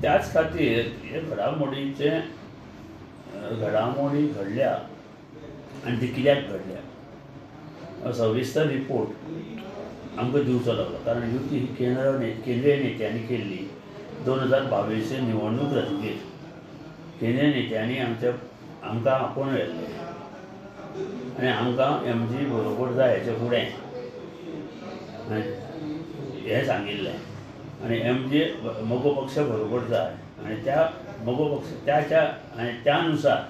त्याच खातीर हे घडामोडीचे घडामोडी घडल्या आनी ती कित्याक घडल्या सविस्तर रिपोर्ट आमकां दिवचो लागलो. कारण युती ही केंद्रीय नेत्यांनी केल्ली. 2022 निवडणूक जातकीर केंद्रीय नेत्यांनी आमकां आपोवन व्हेल्ले आनी आमकां एमजी बरोबर जाय हेचे फुडें हें सांगिल्लें आनी एमजी मगो पक्ष बरोबर जाय आनी त्या मगो पक्ष त्याच्या आनी त्यानुसार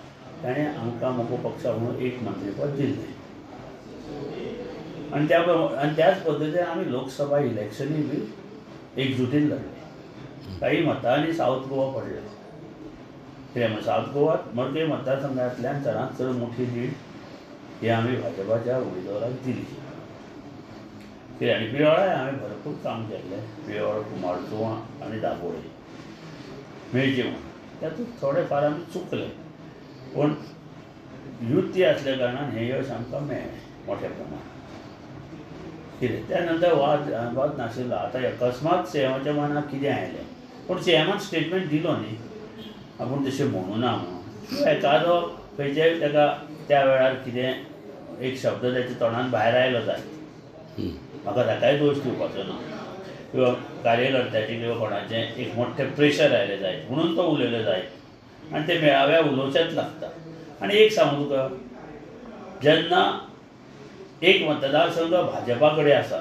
ताणें आमकां मगो पक्षा म्हणून एक मंत्रीपद दिल्लें. आनी त्या आनी त्याच पद्दतीन आमी लोकसभा इलेक्शनूय बी एकजुटीन लढले. काही मतांनी सावथ गोवा पडले. कित्याक म्हणल्यार सावथ गोवा मडकय मतदारसंघांतल्यान चडांत चड मोठी लीड ही आमी भाजपाच्या उमेदवाराक दिली. कित्याक आनी प्रियोळाय हांवें भरपूर काम केल्लें. प्रियोळ, कुमारजुंवा आनी दाबोळे मेळचे म्हणून तातूंत थोडे फार आमी चुकले, पूण युती आसल्या कारणान हें यश आमकां मेळ्ळें मोठ्या प्रमाणात. कितें त्या नंतर वाद वाद नाशिल्लो. आतां अकस्मात सीएमाच्या मनात कितें आयलें, पूण सीएमान स्टेटमेंट दिलो न्ही आपूण तशें म्हणूं ना म्हणून. एकादो खंयच्याय ताका त्या वेळार कितें एक शब्द ताच्या तोंडान भायर आयलो जायत, म्हाका ताकाय दोश दिवपाचो ना, किंवा कार्यकर्त्याचें किंवा कोणाचें एक मोठें प्रेशर आयलें जायत म्हणून तो उलयलो जायत आनी ते मेळाव्या उलोवचेंच लागता. आनी एक सांगू तुका, जेन्ना एक मतदारसंघ भाजपा कडेन आसा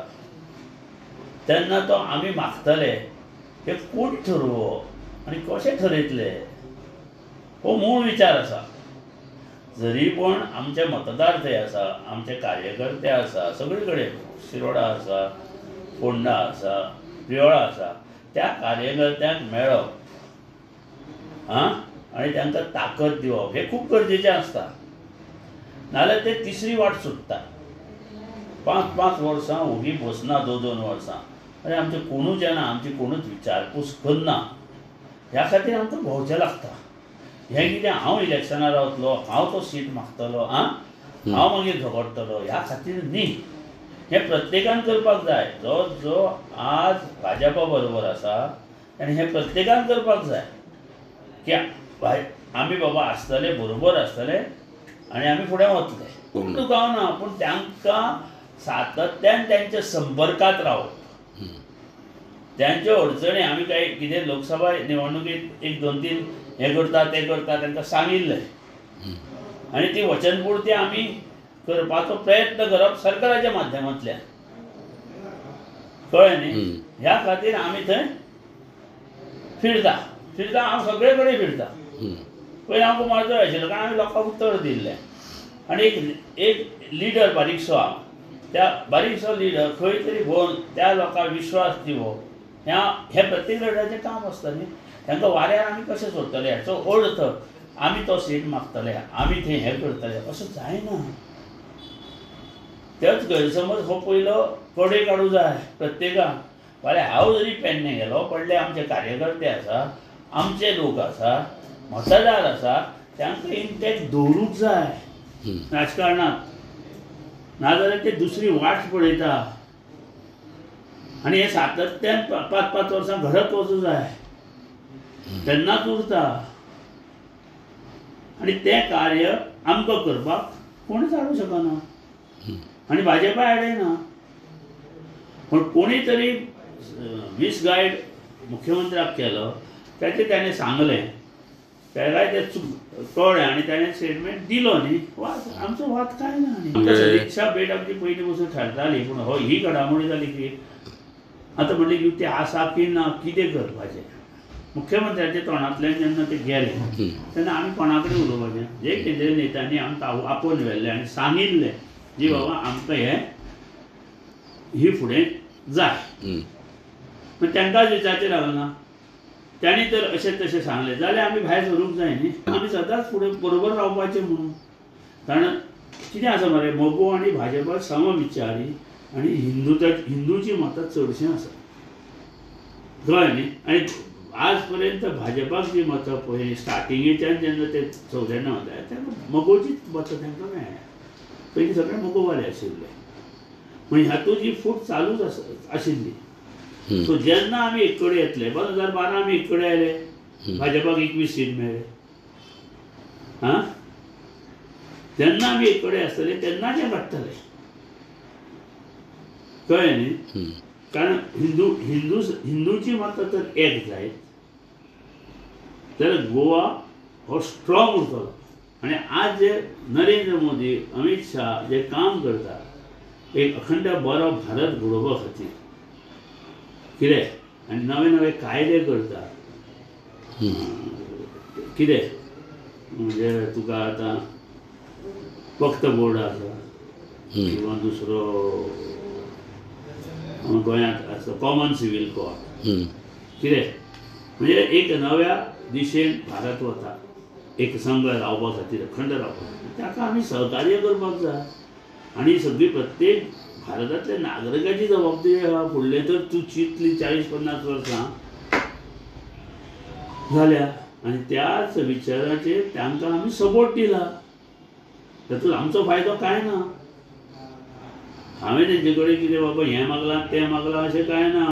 तेन्ना तो आमी मागतले हे कोण ठरोवप आनी कशें ठरयतले हो मूळ विचार आसा. जरी पण आमचे मतदार थंय आसा, आमचे कार्यकर्ते आसा, सगळे कडेन शिरोडा आसा, फोंडा आसा, प्रियोळा आसा, त्या कार्यकर्त्यांक मेळप आं आनी तांकां ताकद दिवप हें खूब गरजेचें आसता. नाजाल्यार ते तिसरी वाट सोदता. 5-5 वर्सां ओगी बसना, 2-2 वर्सां आनी आमचें कोणूच येना, आमची कोणूच विचारपूस करना. ह्या खातीर आमकां भोंवचें लागता. हें कितें हांव इलेक्शनाक रावतलो, हांव तो सीट मागतलो, आं हांव मागीर झगडटलो, ह्या खातीर न्ही. हें प्रत्येकान करपाक जाय. जो जो आज भाजपा बरोबर आसा आनी हें प्रत्येकान करपाक जाय की आमी बाबा आसतले, बरोबर आसतले आनी आमी फुडें वतले. तुका हांव ना, पूण तांकां सातत्यान त्यांच्या संपर्कात रावप, त्यांच्यो अडचणी आमी काय कितें लोकसभा निवडणुकेंत 1, 2, 3 हें करता तें करता तांकां सांगिल्लें आनी ती वचनपूर्ती आमी करपाचो प्रयत्न करप सरकाराच्या माध्यमांतल्यान. कळ्ळें न्ही? ह्या खातीर आमी थंय फिरता फिरता, हांव सगळे कडेन फिरता. पयलीं हांव कुमारजुंवा आशिल्लो कारण हांवें लोकांक उत्तर दिल्लें आनी एक लिडर बारीकसो हांव, त्या बारीकसो लिडर खंय तरी भोंवन त्या लोकांक विश्वास दिवप ह्या हें प्रत्येक लिडराचें काम आसता न्ही. तांकां वाऱ्यार आमी कशें सोडटले हाचो अर्थ आमी तो सीट मागतले, आमी थंय हें करतले असो जायना. तेच गैरसमज हो पयलो कडे काडूं जाय प्रत्येकान. फाल्यां हांव जरी पेडणे गेलो, पडले आमचे कार्यकर्ते आसा, आमचे लोक आसा, मतदार आसा, तांकां इंटॅक्ट दवरूंक जाय राजकारणांत, नाजाल्यार ते दुसरी वाट पळयता. आनी हें सातत्यान 5-5 वर्सां घडत वचूं जाय तेन्नाच उरता. आनी तें कार्य आमकां करपाक कोणूच हाडूंक शकना आनी भाजपा हाडयना. पूण कोणी तरी मिसगायड मुख्यमंत्र्याक केलो, ताचें ताणें सांगलें, ताकाय तें चूक कळ्ळें आनी ताणें स्टेटमेंट दिलो न्ही. वाद आमचो वाद कांय ना. आनी सदिच्छा भेट आमची पयलीं पसून थारताली, पूण हो ही घडामोडी जाली की आतां म्हणलें युती आसा की ना, कितें करपाचें. मुख्यमंत्र्याच्या तोंडांतल्यान जेन्ना ते गेले तेन्ना आमी कोणा कडेन उलोवपाचें? जे केंद्रीय नेत्यांनी आमकां आपोवन व्हेल्लें आनी सांगिल्लें जी बाबा आमकां हें ही फुडें जाय, पूण तांकांच विचारचें लागना. तांणी तर अशें तशें सांगलें जाल्यार आमी भायर सरूंक जाय न्ही. आमी सदांच फुडें बरोबर रावपाचें म्हणून. कारण कितें आसा मरे, मगो आनी भाजपा समविचारी आनी हिंदूची मतां चडशीं आसा. कळ्ळें न्ही? आनी आज पर्यंत भाजपाक जी मतां पळय स्टार्टिंगेच्यान जेन्ना ते 94 वता तेन्ना मगोचीच मतां तांकां मेळ्ळ्या. पयलीं सगळे मगोवाले आशिल्ले, म्हणजे हातूंत ही फूट चालूच आशिल्ली. सो जेन्ना आमी एक कडेन येतले, 2012 आमी एक कडेन आयले, भाजपाक 21 सीट मेळ्ळे. हां, जेन्ना आमी एक कडेन आसतले तेन्नाच हें काडटले, कळ्ळें न्ही? कारण हिंदू हिंदू हिंदूची मतां तर एक जायत जाल्यार गोवा हो स्ट्रॉंग उरतलो. आनी आज जे नरेंद्र मोदी, अमित शाह जे काम करतात एक अखंड बरो भारत घडोवपा खातीर कितें, आनी नवे नवे कायदे करतात कितें, म्हणजे तुका आतां वक्त बोर्ड आसा किंवा दुसरो गोंयांत आसा कॉमन सिवील कोड कितें, म्हणजे एक नव्या दिशेन भारत वता, एक संघ रावपा खातीर, अखंड रावपा खातीर. ताका आमी सहकार्य करपाक जाय. आनी सगळी प्रत्येक भारतांतल्या नागरिकाची जबाबदारी आसा. फुडलें तर तूं चिंतली 40-50 वर्सां जाल्या आनी त्याच विचाराचेर तांकां आमी सपोर्ट दिला, तातूंत आमचो फायदो कांय ना. हांवें तेंचे कडेन कितें बाबा हें मागलां तें मागलां अशें कांय ना.